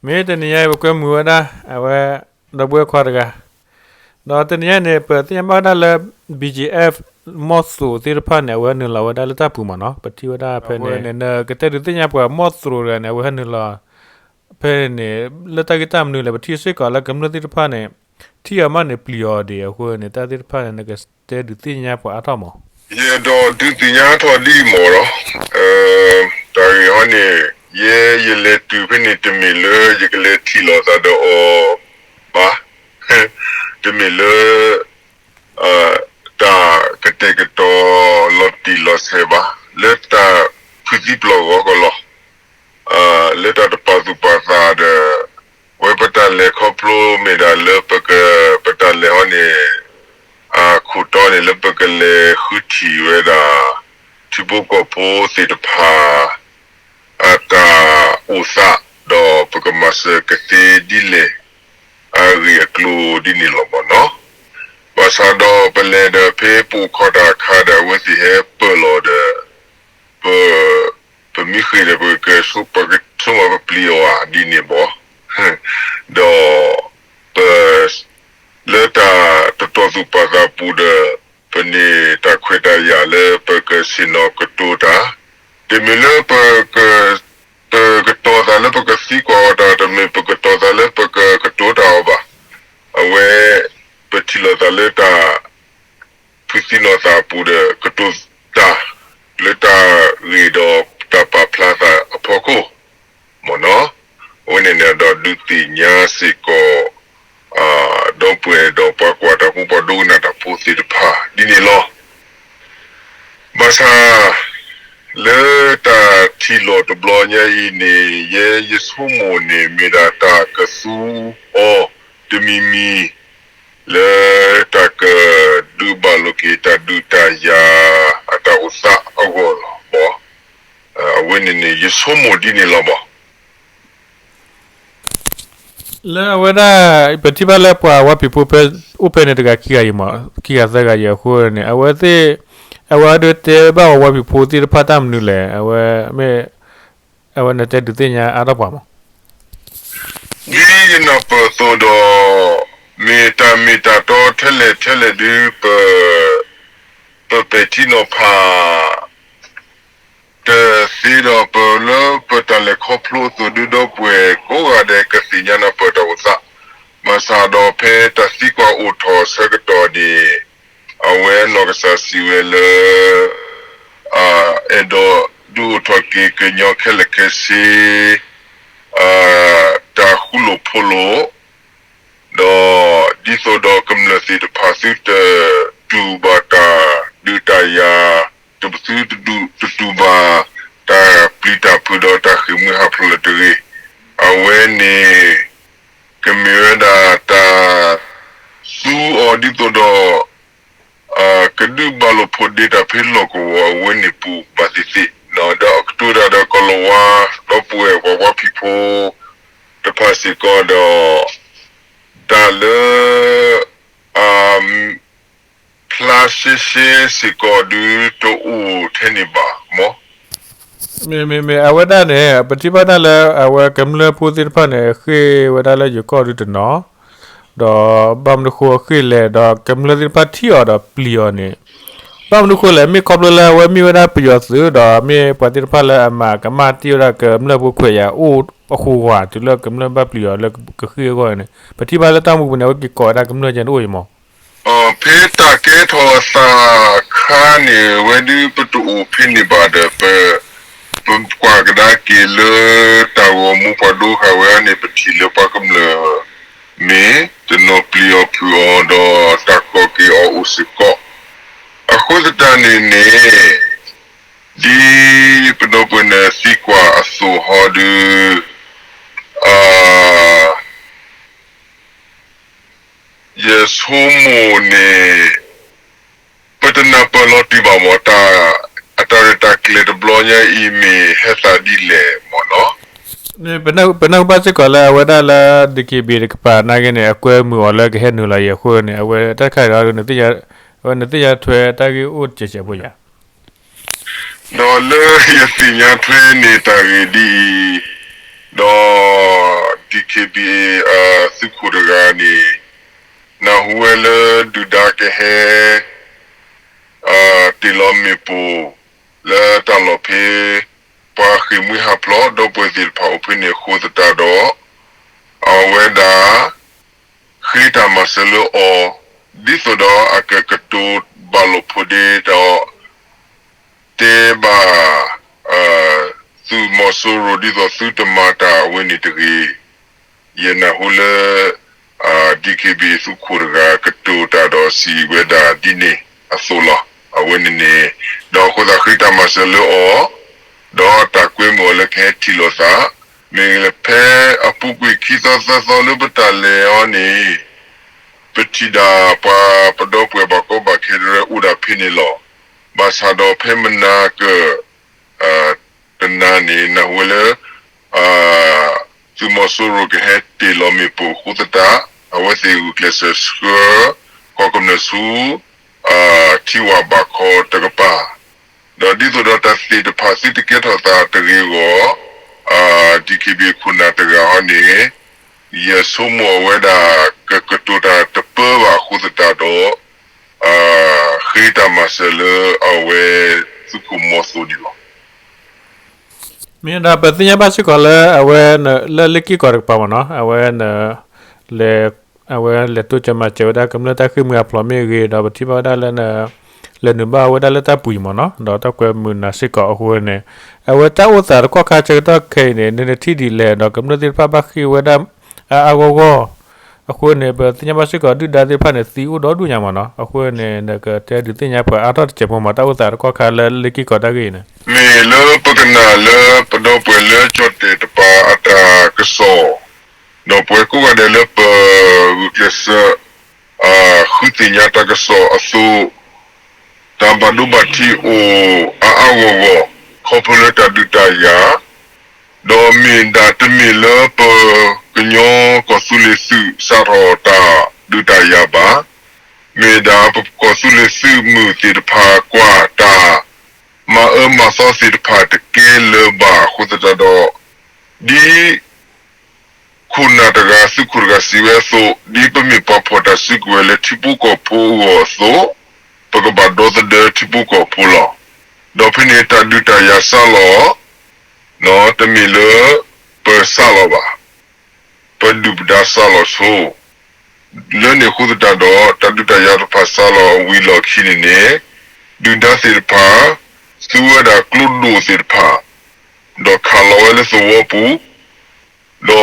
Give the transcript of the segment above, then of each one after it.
မ့ၢ်တနံၤညါအံၤ ပကွဲမုာ်ဝဲဒၣ် အဝဲ ဒီပုၢ်ဝဲၢ်ခွါတဂၤ, ဒီးတနံၤညါန့ၣ် ပသ့ၣ်ညါဘၣ်ဝဲဒၣ်လၢ ဘံၣ်ကၠံၣ်အဲၣ် မီၢ်သိးသ့ၣ်တဖၣ်န့ၣ် အဝဲနုာ်လီၤဝဲဒၣ်လၢတၢ်ပူၤမ့ၢ်နီၤ. ပထံၣ်ဝဲဒၣ်ဖဲန့ၣ် နကတဲဒုးသ့ၣ်ညါပှၤမီၢ်သိးတဂၤန့ၣ် အဝဲဟဲနုာ်လီၤ ဖဲန့ၣ် လၢတၢ်ဂ့ၢ်တၢ်မနုၤလဲၣ်. ပထံၣ်စ့ၢ်ကီးလၢကမျၢၢ်သ့ၣ်တဖၣ်န့ၣ် ထံၣ်အီၤမးန့ၣ်ပျံၤအီၤဒံးအဃိန့ၣ် တၢ်သ့ၣ်တဖၣ်န့ၣ် နကတဲဒုးသ့ၣ်ညါပှၤအါထီၣ်မး. ယအဲၣ်ဒိးဒုးသ့ၣ်ညါထီၣ်ဒ်အံၤမ့ၢ်နီၤ, တၢ်ဂ့ၢ်ဟီန့ၣ် ယဲယလဲၤတုၤဖဲန့ၣ် တမ့ၢ်လၢယကလဲၤထံၣ်လိာ်သးဒီးအီၤဘၣ်, တမ့ၢ်လၢ တၢ်ကတဲာ်ကတီၤလီၤတံၢ်လီၤဆဲးဘၣ်, လၢတၢ်ဖုးသံပျီၢ်ဂီၤကလီၤ, လၢတၢ်တပာ်သူၣ်ပာ်သးဒီး ဝဲပတၢ်လဲၤခီဖျိမ့ၢ်ဒၣ်လၢပက ပတၢ်လဲၤဟီန့ၣ် အခိၣ်တီန့ၣ် လၢပကလဲၤဃုထံၣ်ဝဲဒၣ် ထံဖိကီၢ်ဖိသ့ၣ်တဖၣ် အတၢ်အိၣ်သး ဒီးပကမၤစၢၤကသ့ဒ်လဲၣ် အဂ့ၢ်အကျိၤဒ်န့ၣ်လီၤမ့ၢ်နီၤ. ဘၣ်ဆၣ်ဒီးပလဲၤဒီးဖဲပအိၣ်ခိးတၢ်အခါဒီး အဝဲသ့ၣ်ဟဲပၢၢ်လီၤဒီး ပ ပမ့ၢ်ဃ့ၢ်ဒီး ပကဆိကမိၣ်ပပျံၤအီၤဧါဒ်န့ၣ်ဘၣ်, ဒီး ပ လၢတၢ်တတီၢ်သူၣ်ပာ်သးပူၤဒီး ပန့ၢ်တၢ်ခွဲးတၢ်ယာ်လၢပကဆ့ၣ်နီၤကတိၤတၢ်, တမ့ၢ်လၢပ ပကတီၤသးလၢပကသံကွၢ်အီၤတၢ်, တမ့ၢ်ပကတီၤသးလၢပကကတိၤတၢ်အီၤဘၣ်. အဝဲ ပထံၣ်လိာ်သးလၢတၢ် ဖုးသံနီၢ်သးအပူၤဒီး ကတိၤတၢ် လၢတၢ်ဂ့ၢ်ဒီးတၢ်ပာ်ဖျါသးအဖီခိၣ် မ့ၢ်နီၤ. အဝဲန့ၣ်န့ၣ်ဒီးဒုးသ့ၣ်ညါစ့ၢ်ကီး ဒီပုၢ်ဝဲၢ်ဒီးပှၤကွၢ်တၢ်ဖိ ပှၤဒိကနၣ်တၢ်ဖိသ့ၣ်တဖၣ်ဒ်န့ၣ်လီၤ. ဘၣ်ဆၣ် လၢတၢ်ထံၣ်လိာ်တဘျီညါအံၤန့ၣ် ယဲယဆိကမိၣ်န့ၣ် မ့ၢ်ဒၣ်တၢ်ကသူအီၤတမံၤမံၤ လၢတၢ်ကဒုးဘၣ်လိာ်က့ၤ တၢ်ဒုးတၢ်ယၤအတၢ်အိၣ်သးအဂီၢ်လီၤမ့ၢ်. အဝဲန့ၣ်န့ၣ် ယဆိကမိၣ်ဒ်န့ၣ်လီၤမ့ၢ်. လၢအဝဲဒၣ် ပထံၣ်ဘၣ်လၢပှၤဝါဖံးဖိဖဲ အိၣ်ဖဲန့ၣ်တဂၤခံဂၤအံၤမ့ၢ် ခံဂၤသၢဂၤအံၤအဃိန့ၣ် အဝဲသ့ၣ် အဝဲဒုးတဲဘၣ်ပှၤဝါဖံးဖိသ့ၣ်တဖၣ်တၢ်မနုၤလဲၣ်. အဝဲမ့ၢ် အဝဲနတဲဒုးသ့ၣ်ညါအါထီၣ်ပှၤမ့ၢ်. ဒ်ယနၢ်ပၢၢ်အသိးဒီး မ့ၢ်တၢ်မ့ၢ်တၢ်တီထဲလဲၣ်ထဲလဲၣ်ဒုး ပ ပပဲာ်ထံနီၤဖး တသ့ဒီး ပလၢပတၢ်လဲၤခီဖျိအသိးဒုး ဒီပုၢ်ဝဲၢ်ကိးဂၤဒဲးကသ့ၣ်ညါနၢ်ပၢၢ်တၢ်အိၣ်သး, ဘၣ်ဆၣ်ဒီးဖဲတၢ်သံကွၢ်အိၣ်ထီၣ်ဆၢကတီၢ်န့ၣ် အဝဲနီၢ်ကစၢ်စံးဝဲလၢ အဲၣ်ဒိးဒုးအိၣ်ထီၣ်က့ၤကညီခဲလၢာ်ခဲဆ့ တၢ်ဃူလိာ်ဖိးလိာ် ဒီးဒ်သိးဒီးကမျၢၢ်သ့ၣ်တဖၣ်သုတတူၢ်ဘၣ်တၢ်ဒုးတၢ်ယၤ, သုတတူၢ်ဘၣ်တၢ်ပျံၤတၢ်ဖုးဒီးတၢ်ဃ့ၢ်မှံဟးဖျိးလၢၤတဂ့ၤ. အဝဲန့ၣ် ကမ့ၢ်ဝဲဒၣ်တၢ်သူအီၤဒ်သိးဒီး ကဒုးဘၣ်လိာ်ဖိးဒ့တၢ်ဖဲလီၢ်ကဝီၤအဝဲန့ၣ်ပူၤဘၣ်သ့ၣ်သ့ၣ်, ဒီးကတိၤတၢ်ဒီးကီၢ်လၤဝါ ဒီပုၢ်ဝဲၢ်ပှၤဝါဖံးဖိတဖၣ်စ့ၢ်ကီးဒီး တၢ်လၢ အ ဖျါရှဲရှဲစ့ၢ်ကီးဒုးတအိၣ်ထဲန့ၣ်ဘၣ်မ့ၢ်. မ့မ့ၢ်မ့ၢ် အဝဲဒၣ်န့ၣ် ပထံၣ်ဘၣ်ဒၣ်လၢအဝဲကမျၢၢ်ဖိသ့ၣ်တဖၣ်န့ၣ် ဃ့ၢ်ဝဲဒၣ်လၢယိၤကီၢ်ဒုးတနီၤ, ဒီးဘၣ်မနုၤဃိအဃ့ၢ်လဲၣ် ဒီးကမျၢၢ်သ့ၣ်တဖၣ်ထံၣ်အီၤဒီးပျံၤအီၤန့ၣ် ဘၣ်မနုၤဃိလဲၣ်, မ့ၢ်ခီဖျိလၢအဝဲမ့ၢ်ဝဲဒၣ်ပယီၤသုး ဒီးမ့ၢ်ပှၤသ့ၣ်တဖၣ်လၢအမၤကမၣ်တ့ၢ်ဝဲဒၣ်ကမျၢၢ်ဖိခွဲးယာ်အိၣ်အဃိ တုၤလၢကမျၢၢ်ဘၣ်ပျံၤအီၤလၢကဃ့ၢ်အဂီၢ်န့ၣ် ပထံၣ်ဘၣ်လၢတၢ်မူပူၤန့ၣ် အဝဲက့ၤကိးဝဲဒၣ်ကမျၢၢ်ကဲန့ၣ်အိၣ်အံၤမ့ၢ်. ဖဲတၢ်ကဲထီၣ်အသးအခါန့ၣ် ဝဲဒုးပတအိၣ်ဖဲန့ၣ်ဘၣ်ဒီး ပ ပကွၢ်ကဒါက့ၤလၢတၢ်ဂီၤမူပှၤဒိဃာ်ဝဲန့ၣ် ပထံၣ်လၢပှၤကမျၢၢ် မ့ၢ်တနီၤပျံၤအီၤဖုးအီၤဒီးတၢ်ကိးက့ၤအီၤအိၣ်စ့ၢ်ကီး, အဃိသတးန့ၣ်န့ၣ် ဒ်ပဒီပုၢ်ဝဲၢ်သံကွၢ်အသိးဟီဒုး ယဆိကမိၣ်န့ၣ် ပတနၢ်ပၢၢ်လီၤတံၢ်ဘၣ်မ့ၢ် အတၢ်ရဲၣ်တၢ်ကျဲၤတဘျီညါအံၤမ့ၢ်ဟဲသးဒ်လဲၣ်မ့ၢ်နီၤ. ပနၢ်ဟူဘၣ်စ့ၢ်ကီးလၢအဝဲဒၣ်လၢ DKBA တကပၤနာ်က့န့ၣ် အကွဲမုာ်အီၤလၢကဟဲနုာ်လီၤအံၤအဃိန့ၣ် အဝဲတၢ်တခါအံၤဒီး အဝဲနသ့ၣ်ညါထွဲတၢ်ဂ့ၢ်အိၣ်စဲးစဲးဖိယၤ ဒီးလၢယသ့ၣ်ညါထွဲန့ၣ်တၢ်ဂ့ၢ်ဒ်အံၤ, ဒီး နၢ်ဟူဝဲလၢဒုၣ်ဒါကဟဲ တ့ၢ်လီၤမ့ၣ်ပိၢ်လၢတၢ်လီၢ်ဖဲ ပှၤဃ့ၢ်မှံဟးဖျိး ဒီပုၢ်ဝဲၢ်သ့ၣ်တဖၣ်အိၣ်ဖဲန့ၣ်အဃိသတးဒီး အဝဲဒၣ် ဃ့တၢ်မၤစၢၤလၢအီၤ ဒ်သိးဒီးအကကတိၤဘၣ်လိာ်ဖိးဒ့ဒီး တဲဘၣ် သုးမီၤစိရိၤဒ်သိးသုတမၤတၢ်အဝဲန့ၣ်တဂ့ၤ. ယနၢ်ဟူလၢ DKBA သုးခိၣ်တဂၤကတိၤတၢ်ဒီးစံးဝဲဒၣ်ဒ်န့ၣ်အသိးလီၤ. အဝဲန့ၣ်န့ၣ် ဒီးအဃိသတးဃ့တၢ်မၤစၢၤလၢအီၤ ဒီးတၢ်ကွဲမုာ်အီၤလၢကဟဲထံၣ်လိာ်သး မ့ၢ်ဂ့ၤလၢဖဲအပူၤကွံာ်ခံသီသၢသီလၢပတၢ်လဲၤအီၤန့ၣ် ပထံၣ်ဒၣ်ပှၤပဒီပုၢ်ဝဲၢ်ဘၣ်ကီဘၣ်ခဲတရၢအိၣ်ဒၣ်ဖဲန့ၣ်လီၤ. ဘၣ်ဆၣ်ဒီးဖဲမနၤက တနၤန့ၣ် နၢ်ဟူဝဲလၢ သုးမီၤစိရိၤကဟဲတ့ၢ်လီၤမ့ၣ်ပိၢ်အဃိသတး အဝဲသ့ၣ်ဂုာ်ကျဲးစၢးဆှၢ ကီၢ်ကမျၢၢ်ဆူ ထံဝၣ်ဘၣ်ခီတကပၤ ဒီးဒ်သိးဒီးတၢ်သ့ၣ်တဖၣ်သုတကဲထီၣ်သးတဂ့ၤအဂီၢ် DKBA ခိၣ်နၢ်တဂၤဟီန့ၣ် ယဆိကမိၣ်အဝဲဒၣ်ကကတိၤတၢ်တပၢဘၣ်အဃိသတးဒီး ဃ့တၢ်မၤစၢၤလၢအဝဲသုးခိၣ်မီၤစိန့ၣ်လီၤ. မ့ၢ်ဒၣ်ပသ့ၣ်ညါဘၣ်စ့ၢ်ကီးလၢအဝဲ လၢလ့ၤက့ၢ်ကီၢ်တကပၤမ့ၢ်နီၤ အဝဲ အဝဲလဲၤတိစၢၤမၤစၢၤဝဲဒၣ်ကမျၢၢ်တၢ်ဃ့ၢ်မှံဟးဖျိးမ့ၢ်ဂ့ၤ ဒီးပထံၣ်ဘၣ်ဝဲဒၣ်လၢ လဲၤနုာ်ဘၣ်ဝဲဒၣ်လၢတၢ်ပူၤအံၤမ့ၢ်နီၤ ဒီးတၢ်ကွဲမုာ်နၤစ့ၢ်ကီးအဃိန့ၣ် အဝဲတၢ်အိၣ်သးတကီၢ်ခါဆၢကတီၢ်ခဲအံၤန့ၣ် နထံၣ်ဒ်လဲၣ် ဒီးကမျၢၢ်သ့ၣ်တဖၣ်ဘၣ်ဃ့ၢ်ဝဲဒၣ် အါအါဂီၢ်ဂီၢ် အဃိန့ၣ် ပသ့ၣ်ညါဘၣ်စ့ၢ်ကီးဒုၣ်ဒါသ့ၣ်တဖၣ်န့ၣ် သံအိၣ်ဒီဒူၣ်ညါမ့ၢ်နီၤ အဃိန့ၣ် နကတဲဒုးသ့ၣ်ညါပှၤအါထီၣ်တစဲးဖိမ့ၢ် တၢ်အိၣ်သးတကီၢ်ခါလၢလ့ၤက့ၢ်ကီၢ်တၢ်ဂ့ၢ်အံၤန့ၣ် မ့ၢ်လၢပကနၣ်လၢပဒီပုၢ်ဝဲၢ်လၢကၠီၣ်တဲၣ်တပၤအတၢ်ကစီၣ် ဒီးပဝဲကိးဂၤဒဲးလၢပဂုာ်ကျဲးစၢး ဃုသ့ၣ်ညါတၢ်ကစီၣ်အသိး တၢ်ဘၣ်ဒိဘၣ်ထံးအိၣ်အါအါဂီၢ်ဂီၢ် ခီဖျိလၢတၢ်ဒုးတၢ်ယၤ ဒီးမ့ၢ်ဒၣ်တမ့ၢ်လၢပကညီကီၢ်သူလ့ၤသုးစးထီၣ်တၢ်ဒုးတၢ်ယၤဘၣ်. မ့ၢ်ဒၣ်ပကီၢ်သူလ့ၤသုးမုၢ်သ့ၣ်တဖၣ်ကွၢ်တၢ် မၤအၢမၤသီသ့ၣ်တဖၣ်တကဲလၢၤဘၣ်အဃိသတးဒီး ဒ် ခိၣ်နၢ်တဂၤ သုးခိၣ်တဂၤစံးဝဲအသိး ဒ်ပမ့ၢ်ပှၤဖီၣ်တၢ်စုကဝဲၤလၢထံဖိကီၢ်ဖိအဂီၢ်အသိး ပကဘၣ်ဒီသဒၢထံဖိကီၢ်ဖိလီၤ. ဒီးဖဲန့ၣ်တၢ်ဒုးတၢ်ယၤစးလီၤ တမ့ၢ်လၢ ပစးလီၤဘၣ်. ပဒုၣ်ပဒါစးလီၤဆိ လၢန့ၣ်အဃိသတးဒီး တၢ်ဒုးတၢ်ယၤတဖၣ်စးလီၤအဝံၤလီၢ်ခံန့ၣ်န့ၣ် ဒုၣ်ဒါသ့ၣ်တဖၣ် သူဝဲဒၣ်ကျိဒိၣ်သ့ၣ်တဖၣ် ဒီးခးလီၤဝဲလၢသဝီပူၤ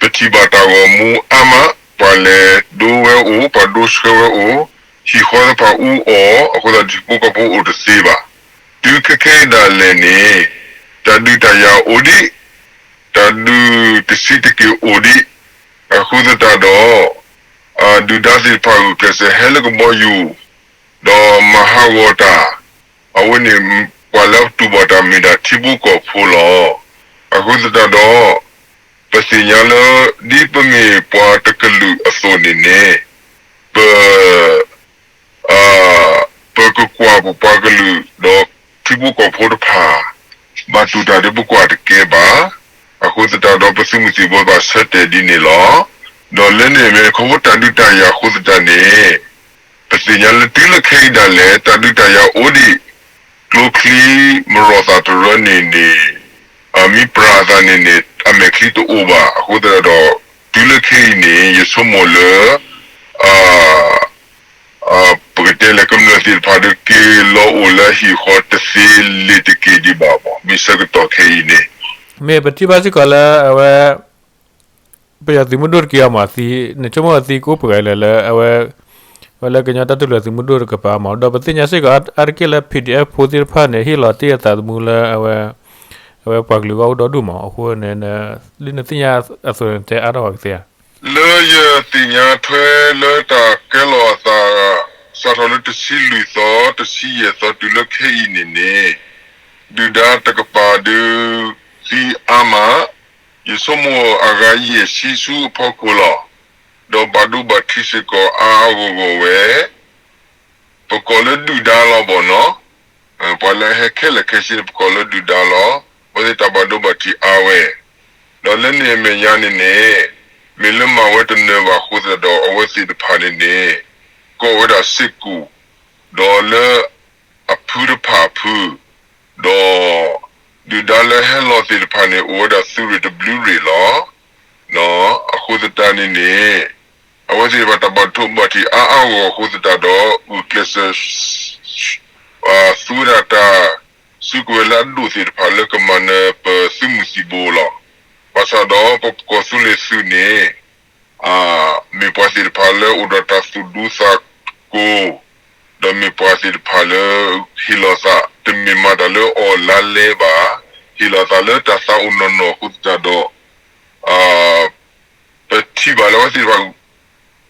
ဒီးပထံၣ်ဘၣ်တၢ်ဂီၤမူအါမး ပှၤလဲၤဒိဝဲအိၣ် ပှၤဒိဆှၢဝဲအိၣ် ဟံၣ်ဃီသ့ၣ်တဖၣ်အူအီၣ် အဃိသတးထံဖိကီၢ်ဖိအိၣ်တသ့ဘၣ်. တုၤခဲခဲအံၤဒၣ်လဲာ်န့ၣ် တၢ်ဒုးတၢ်ယၤအိၣ်ဒံး တၢ်ဒုးတဆံးတက့ၢ်အိၣ်ဒံး အဃိသတးဒီး ဒုၣ်ဒါသ့ၣ်တဖၣ်ဂုာ်ကျဲးစၢးဟဲလၢကဘီယူၤ ဒီးမၤဟးဂီၤတၢ် အဝဲန့ၣ် ပှၤလၢအတူၢ်ဘၣ်တၢ်မ့ၢ်ဒၣ်ထံဖိကီၢ်ဖိလီၤ. အဃိသတးဒီး ပသ့ၣ်ညါလၢ ဒ်ပမ့ၢ်ပှၤတကလုာ်အသိးန့ၣ်န့ၣ် ပ ပကကွၢ်ပပှၤကလုာ်ဒီးထံဖိကီၢ်ဖိတဖၣ် ဘၣ်တူၢ်တၢ်ဒ်ပကွၢ်တကဲဘၣ်. အဃိသတးဒီးပသုးမုၢ်သံၣ်ဘိဘၣ်ဆၢတဲာ်ဒ်န့ၣ်လီၤ. ဒီးလၢန့ၣ်မ့ၢ်ခီဖျိတၢ်ဒုးတၢ်ယၤအဃိသတးန့ၣ် ပသ့ၣ်ညါလၢတုၤလၢခဲအံၤဒၣ်လဲာ် တၢ်ဒုးတၢ်ယၤအိၣ်ဒံး ကျိချံမရီၢ်သးတရၢန့ၣ်န့ၣ် အမ့ၢ်ပြၢအသးန့ၣ်န့ၣ် အမဲာ်ချံတအိၣ်ဘၣ်. အဃိသတးဒီး တုၤလၢခဲအံၤန့ၣ် ယဆိကမိၣ်လၢ ပကတဲလၢကမျၢၢ်သ့ၣ်တဖၣ်ဒီး က့ၤလီၤအိၣ်လၢဟံၣ်ဃီတသ့လ့ၤတက့ၤဒံးဘၣ်မး မ့ၢ်ဆၢကတီၢ်ခဲအံၤန့ၣ် မ့ၢ်ပထံၣ်ဘၣ်စ့ၢ်ကီးလၢအဝဲ ပယီၤသုးမုၢ်ဒိၣ်တက့ၢ်အီၤမး နဆိကမိၣ်အသံကအိၣ်ပှဲၤဂၤလဲၣ်လၢအဝဲ ဝဲလၢကညီတၢ်ထူၣ်ဖျဲးသုးမုၢ်ဒိၣ်တကပၤမး ဒီးပသ့ၣ်ညါစ့ၢ်ကီးအါတက့ၢ်လၢ PDF ဖိသ့ၣ်တဖၣ်န့ၣ် ဟ့ၣ်လီၤတ့ၢ်အသးသမူလၢအဝဲ အဝဲပှၤကလုာ်ဂီၢ်အိၣ်ဒီဒူၣ်မး အဃိန့ၣ် ဒ်နသ့ၣ်ညါအသိးန့ၣ် တဲအါထီၣ်ပှၤကသ့ဧါ. လၢယသ့ၣ်ညါထွဲလၢတၢ်ကဲလီၤအသး စးထီၣ်လၢတဆံလွံၢ်သီ တဆံယဲၢ်သီတုၤလၢခဲအံၤန့ၣ်န့ၣ် ဒုၣ်ဒါတကပၤဒုး သံအါမး ယဆိကမိၣ်အဂၤယဲၢ်ဆံဆူအဖီခိၣ်လီၤ. ဒီးဘၣ်ဒိဘၣ်ထံးစ့ၢ်ကီးအါအါဂီၢ်ဂီၢ်ဝဲ ပကိးလၢဒုၣ်ဒါလီၤဘၣ်နီၤ. ပှၤလၢအဟဲခဲလၢာ်ခဲဆ့န့ၣ် ပကိးလၢဒုၣ်ဒါလီၤ. အဝဲသ့ၣ်တၢ်ဘၣ်ဒိဘၣ်ထံးအါဝဲ ဒီးလၢန့ၣ်အမဲာ်ညါန့ၣ်န့ၣ် မ့ၢ်လၢမၤဝဲတနၢၤဘၣ်အဃိသတးဒီး အဝဲသ့ၣ်တဖၣ်န့ၣ်န့ၣ် ကိးဝဲဒၣ်စ့ၢ်ကီး ဒီးလၢအဖုတဖၣ်အဖု ဒီး ဒုၣ်ဒါလၢဟဲလီၤသ့ၣ်တဖၣ်န့ၣ် အိၣ်ဝဲဒၣ်သုးရ့ၣ်တဘျုးရ့ၣ်လီၤ. အဃိသတးန့ၣ်န့ၣ် အဝဲသ့ၣ်တဖၣ်တၢ်ဘၣ်ထိၣ်ဘၣ်ထံးအါအါဂီၢ်အဃိသတးဒီး ဂုာ်ကျဲးစၢး သူဝဲဒၣ်တၢ်စုကဝဲၤလၢအဒိၣ်သ့ၣ်တဖၣ်လၢကမၤနၢၤပသုးမုၢ်သံၣ်ဘိလီၤ. ဘၣ်ဆၣ်ဒီးပကီၢ်သူလ့ၤသုးန့ၣ် မ့ၢ်ပှၤသ့ၣ်တဖၣ်လၢအိၣ်ဒီးတၢ်သူၣ်ဒူသးကိၢ်, ဒီးမ့ၢ်ပှၤသ့ၣ်တဖၣ်လၢဟ့ၣ်လီၤသး တမ့ၢ်မၤတၢ်လၢအီၣ်လါလဲဘၣ်, ဟ့ၣ်လီၤသးလၢတၢ်သးအိၣ်နီၢ်နီၢ်အဃိသတးဒီး ပထံၣ်ဘၣ်လၢအဝဲသ့ၣ်တဖၣ်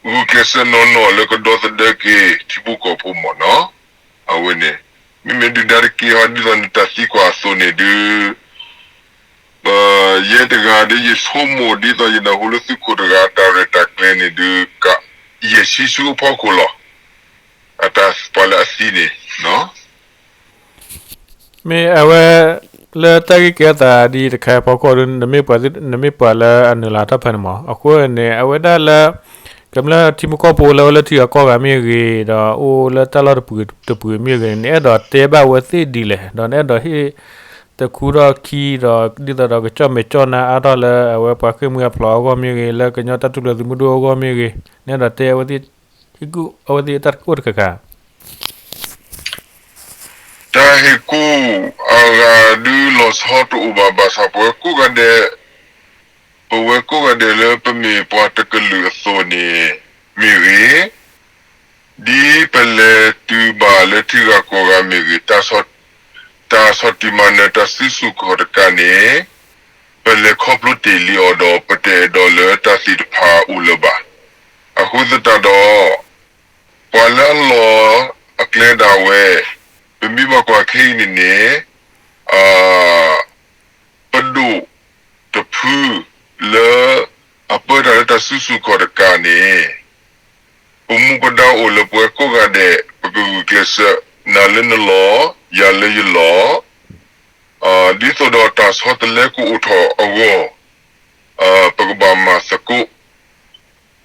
ဂုာ်ကျဲးစၢးနီၢ်နီၢ်လၢကဒီသဒၢက့ၤထံဖိကီၢ်ဖိမ့ၢ်နီၤ. အဝဲန့ၣ် မ့မ့ၢ်ဒုၣ်ဒါတက့ၢ်ဟီ ဒ်သိးနတၢ်သံကွၢ်အသိးန့ၣ်ဒုး ယဲတဂၤဒီး ယဆိကမိၣ်ဒ်သိးယနၢ်ဟူလၢသုးခိၣ်တဂၤအတၢ်ရဲၣ်တၢ်ကျဲၤန့ၣ်ဒုး ကယဲၢ်ဆံဆူအဖီခိၣ်လီၤ. အတၢ်ပှၤလၢအသံန့ၣ် မ့ၢ်အဝဲ လၢတၢ်ဂ့ၢ်ကဲထီၣ်သးဒ်တခါအံၤအဖီခိၣ်ဒီး နမ့ၢ်ပှၤလၢအနုာ်လီၤထီၣ်ဖဲန့ၣ်မး အဃိန့ၣ် အဝဲဒၣ်လၢ ကမျၢၢ်ထံဖိကီၢ်ဖိလၢအအိၣ်လၢထံဂၤကီၢ်ဂၤမ့ၢ်ဂ့ၤ ဒီးအိၣ်လၢတၢ်လီၢ်တပူၤတပူၤမ့ၢ်ဂ့ၤန့ၣ် နအဲၣ်ဒိးတဲဘၣ်အဝဲသ့ၣ်ဒ်လဲၣ်, ဒီးနအဲၣ်ဒိးဟ့ၣ်တခူထီၣ်ခံဒီး ဒ်သိးဒီးကကၠီၣ်မဲာ်ကၠီၣ်နါအါထီၣ်လၢအဝဲပှၤဃ့ၢ်မှံဟးဖျိးအဂီၢ်မ့ၢ်ဂ့ၤ, လၢကညီတၢ်ထူၣ်ဖျဲးသုးမုၢ်ဒိၣ်အဂီၢ်မ့ၢ်ဂ့ၤ, နအဲၣ်ဒိးတဲအဝဲသ့ၣ် ဟ့ၣ်ကူၣ်အဝဲသ့ၣ်တၢ်ကအိၣ်တခါခါ တၢ်ဟ့ၣ်ကူၣ်အဂၤဒုးလီၤဆီတအိၣ်ဘၣ် ဘၣ်ဆၣ်ပဝဲကိးဂၤဒဲး, ပဝဲကိးဂၤဒဲးလၢပမ့ၢ်ပှၤတကလုာ်အသိးန့ၣ်မ့ၢ်ဂ့ၤ, ဒ်ပလဲၤတုၤဘၣ်လၢထံဂၤကီၢ်ဂၤမ့ၢ်ဂ့ၤ, တၢ်ဆီၣ်တံၢ်မၤနၢၤတၢ်စုဆူၣ်ခီၣ်တကးန့ၣ် ပလဲၤခီဖျိတ့ၢ်လံအီၤဒီး ပတအဲၣ်ဒိးလၢတၢ်သ့ၣ်တဖၣ်အိၣ်လၢၤဘၣ်. အဃိသတးဒီး ပှၤလၢအလီၢ်အကျဲဒၣ်ဝဲ, ပမ့ၢ်ဘၣ်ကွၢ်ခဲအံၤန့ၣ်န့ၣ် ပဒိၣ်တဖုလၢအပၢတၢ်လၢတၢ်စုဆူၣ်ခီၣ်တကးန့ၣ် ပမူပဒါအိၣ်လၢပဝဲကိးဂၤဒဲး ပကဂုာ်ကျဲးစၢး နၤလၢနလီၢ် ယၤလၢယလီၢ် ဒ်သိးဒီးတၢ်ဆီတလဲကအိၣ်ထီၣ်အဂီၢ် ပကဘၣ်မၤသကိး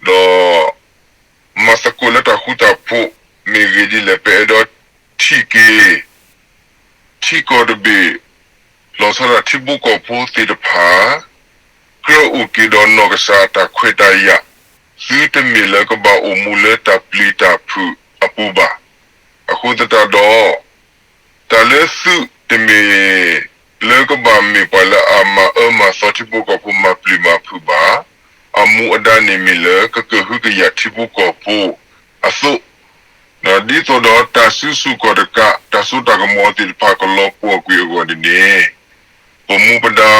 ဒီး မၤသကိးလၢတၢ်ဃူတၢ်ဖိး မ့ၢ်ဂ့ၤဒ်လဲၣ် ပအဲၣ်ဒိးထံၣ်က့ၤ ထံကီၢ်တဘ့ၣ် လီၤဆီဒၣ်ထံဖိကီၢ်ဖိသ့ၣ်တဖၣ် ကြၢးအိၣ်က့ၤဒီးနီၢ်ကစၢ်တၢ်ခွဲးတၢ်ယာ် သုတမ့ၢ်လၢကဘၣ်အိၣ်မူလၢတၢ်ပျံၤတၢ်ဖုးအပူၤဘၣ်. အဃိသတးဒီး တၢ်လၢသုးတမ့ၢ်လၢကဘၣ်မ့ၢ်ပှၤလၢအမၤအၢမၤသီထံဖိကီၢ်ဖိမၤပျံၤမၤဖုးဘၣ်. အမူအဒါန့ၣ်မ့ၢ်လၢကကဟုကယာ်ထံဖိကီၢ်ဖိအသိး, ဒ်သိးဒီးတၢ်စုဆူၣ်ခီၣ်တကး တၢ်စိတၢ်ကမီၤသ့ၣ်တဖၣ်ကလီၤပှီၢ်ကွံာ်အဂီၢ်န့ၣ်န့ၣ် ပမူပဒါ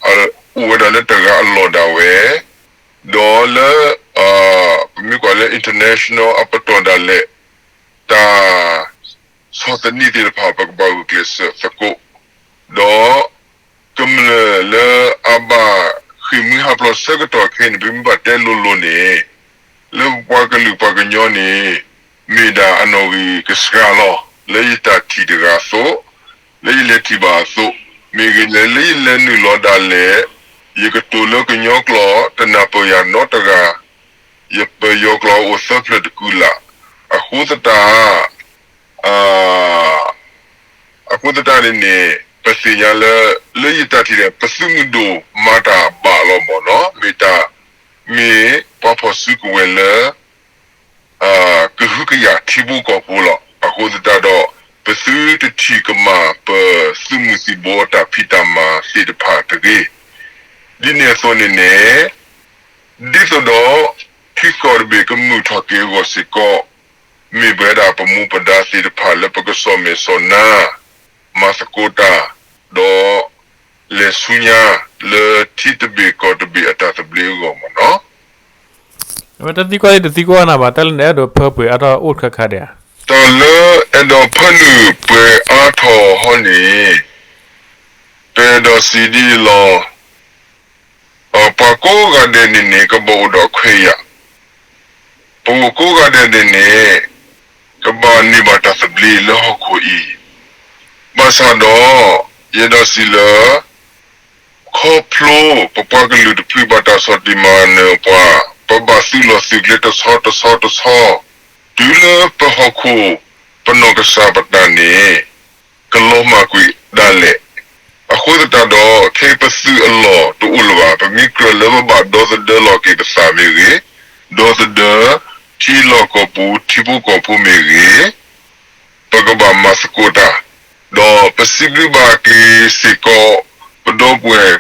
အိၣ်ဝဲဒၣ်လၢတဂၤအလီၢ်ဒၣ်ဝဲ, ဒီးလၢ ပမ့ၢ်ကွၢ်လၢ international အပတီၢ်ဒၣ်လဲာ် တၢ် ဆီၣ်သနံးသ့ၣ်တဖၣ် ပကဘၣ်ဂုာ်ကျဲးစၢးသကိး, ဒီး ကမျၢၢ်လၢအဘၣ်ဃ့ၢ်မှံဟးဖျိးဆၢကတီၢ်ခဲအံၤန့ၣ် ပမ့ၢ်ဘၣ်တဲလိၤလိၤန့ၣ် လၢပပှၤကလုာ်ပှၤကညီန့ၣ် မ့ၢ်ဒၣ်အနီၣ်ဂံၢ်ကစှၤလီၤ လၢယတၢ်ထံၣ်တဂၤအသိး, လၢယလဲၤထံၣ်ဘၣ်အသိး, မ့ၢ်ဂ့ၤလဲၣ် လၢယလဲၤနုာ်လီၤဒၣ်လဲာ် ယကတိၤလၢကညီကျိာ် တနၢ်ပၢၢ်ယၤနီတဂၤ ယပယီၤကျိာ်အိၣ်သၢဖျၢၣ်တကူာ်လၢ်, အဃိသတး အဃိသတးန့ၣ်န့ၣ် ပသ့ၣ်ညါလၢ လၢယတၢ်ထံၣ်န့ၣ် ပသုးမုၢ်ဒိၣ်မၤတၢ်ဘၣ်လီၤမ့ၢ်နီၤ, မ့ၢ်တၢ် မ့ၢ်ပှၤဖီၣ်စုကဝဲၤလၢ ကဟုကယာ်ထံဖိကီၢ်ဖိလီၤ. အဃိသတးဒီး ပသုတထံၣ်ကမၣ်ပသုးမုၢ်သံၣ်ဘိအတၢ်ဖံးတၢ်မၤသ့ၣ်တဖၣ်တဂ့ၤ. ဒ်န့ၣ်အသိးန့ၣ်န့ၣ် ဒ်သိးဒီး ထံကီၢ်တဘ့ၣ်ကမုာ်ထီၣ်က့ၤအဂီၢ်စ့ၢ်ကီး မ့ၢ်ပဝဲဒၣ်ပမူပဒါသ့ၣ်တဖၣ်လၢပကစီၣ်မဲာ်စီၣ်နါ မၤသကိးတၢ် ဒီး လဲၤဆူညါ လၢထံတဘ့ၣ်ကီၢ်တဘ့ၣ်အတၢ်သဘျ့အဂီၢ်မ့ၢ်နီၤ. အဝဲတၢ်သံကွၢ်အံၤတသံကွၢ်နၤဘၣ် တၢ်လၢနအဲၣ်ဒိးဖၢပှဲၤအါထီၣ်အိၣ်တခါခါဒံးဧါ. တၢ်လၢအဲၣ်ဒိးဖၢနုာ်ပှဲၤအါထီၣ်ဟီန့ၣ် ပအဲၣ်ဒိးစံးဒ်အံၤလီၤ. ပှၤကိးဂၤဒဲးန့ၣ်န့ၣ် ကဘၣ်အိၣ်ဒီးအခွဲးယာ်, ပှၤကိးဂၤဒဲးန့ၣ်န့ၣ် ကဘၣ်န့ၢ်ဘၣ်တၢ်သဘျ့လၢဟီၣ်ခိၣ်အံၤ, ဘၣ်ဆၣ်ဒီး ယအဲၣ်ဒိးစံးလၢ ခီဖျိပပှၤကလုာ်တဖုဘၣ်တၢ်ဆီၣ်တံၢ်မၤနၢၤပှၤ, ပဘၣ်သုးလီၢ်သုးကျဲတဆီတဆီတဆီ, တုၤလၢပဟီၣ်ခိၣ် ပနီၢ်ကစၢ်ပတၢ်န့ၣ် ကလီၤမၢ်ကွံာ်ဒၣ်လဲာ်. အဃိသတးဒီး ခဲအံၤပသုးအလီၢ်တအိၣ်လၢၤဘၣ်. ပမ့ၢ်ကြၢးလၢပဘၣ်ဒီသဒၢလီၤက့ၤပသးမ့ၢ်ဂ့ၤ, ဒီသဒၢ ထံလီၢ်ကီၢ်ပူၤ ထံဖိကီၢ်ဖိမ့ၢ်ဂ့ၤ, ပကဘၣ်မၤသကိးတၢ်, ဒီးပစံးဘျုးဘၣ်က့ၤစ့ၢ်ကီး ပဒီပုၢ်ဝဲၢ်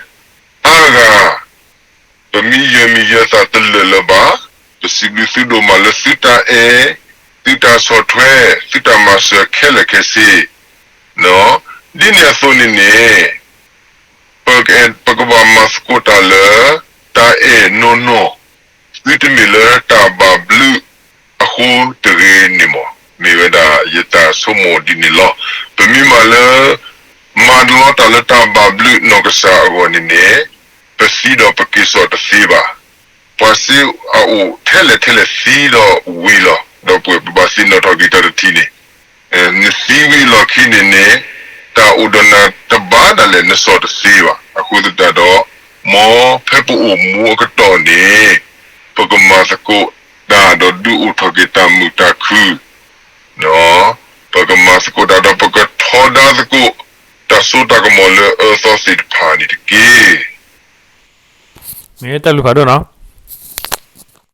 အါဂၤ ပမ့ၢ်ယၢၤမံၤယၢၤသးတလၢာ်လၢၤဘၣ်. ပစံးဘျုးသုဒိၣ်မးလၢသုတၢ်အဲၣ်, သုတၢ်ဆီၣ်ထွဲ, သုတၢ်မၤစၢၤခဲလၢာ်ခဲဆ့, ဒ်န့ၣ်အသိးန့ၣ်န့ၣ် ပကဘၣ်မၤသကိးတၢ်လၢ တၢ်အဲၣ်နီၢ်နီၢ်, သုတမ့ၢ်လၢတၢ်ဘၣ်ဘျုးအဃိတဂ့ၤန့ၣ်မး, မ့ၢ်ဝဲဒၣ်ယတၢ်ဆိကမိၣ်ဒ်န့ၣ်လီၤ. ပမ့ၢ်မၤလၢ မၤတလီတၢ်လၢတၢ်ဘၣ်ဘျုးနီၢ်ကစၢ်အဂီၢ်န့ၣ်န့ၣ်, ပသံဒီးပက့ၤစိာ်တသ့ဘၣ်. ပှၤစ့အအိၣ်ထဲလဲၣ်ထဲလဲၣ်သံဒီးဝံၤလီၤ. ဒီပုၢ်ဝဲၢ် ပဘၣ်သ့ၣ်နီၣ်ထီၣ်က့ၤတၢ်တထံၣ်န့ၣ်, နသံဝံၤအလီၢ်ခံန့ၣ်န့ၣ်, တၢ်အိၣ်ဒီးနၤတဘၣ်ဒၣ်လဲာ် နစိာ်တသ့ဘၣ်. အဃိသတးဒီး မ်ဖဲပအိၣ်မူအကတီၢ်န့ၣ်, ပကမၤသကိးတၢ်ဒီးဒုးအိၣ်ထီၣ်က့ၤတၢ်မုာ်တၢ်ခု, ပကမၤသကိးတၢ်ဒီးပကထီဒါသကိး တၢ်စိတၢ်ကမီၤလၢအအၢအသီသ့ၣ်တဖၣ်န့ၣ်တက့ၢ်. မ့ၢ်တၢ်လုၢ်ဖးဒိၣ်နီၤ.